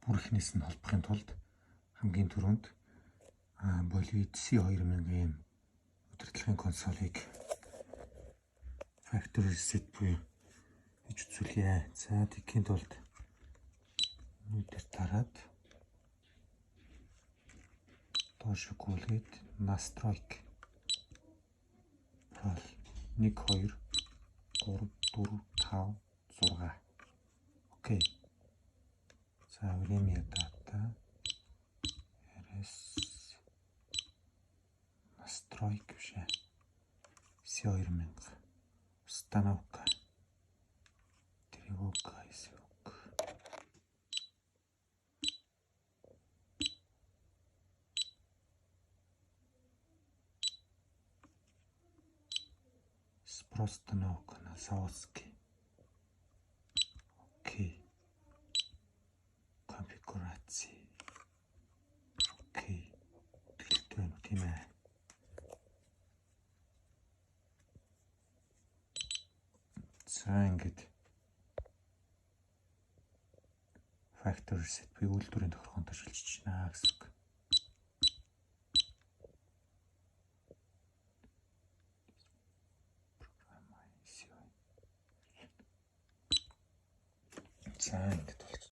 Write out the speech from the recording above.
Бүр эхнээс нь холбохын тулд хамгийн түрүүнд Bolide C2000-ийн удирдлагын консолыг factory reset буюу хийж үзүүлье. За, тэгэхийн тулд нүдээр дараад доош гүйлгээд настройк бол 1 2 3 4 5 6. Окей. За, время, дата, RS настройк биш ээ. C2000, установка, тревога, звук. Сброс установка на заводский. Окей. Конфигурации. Окей. Тэлэлтэй байна уу, тийм ээ. За, ингээд factory reset буюу үйлдвэрийн тохиргоонд шилжиж байна гэсэн үг. Программа. За, ингээд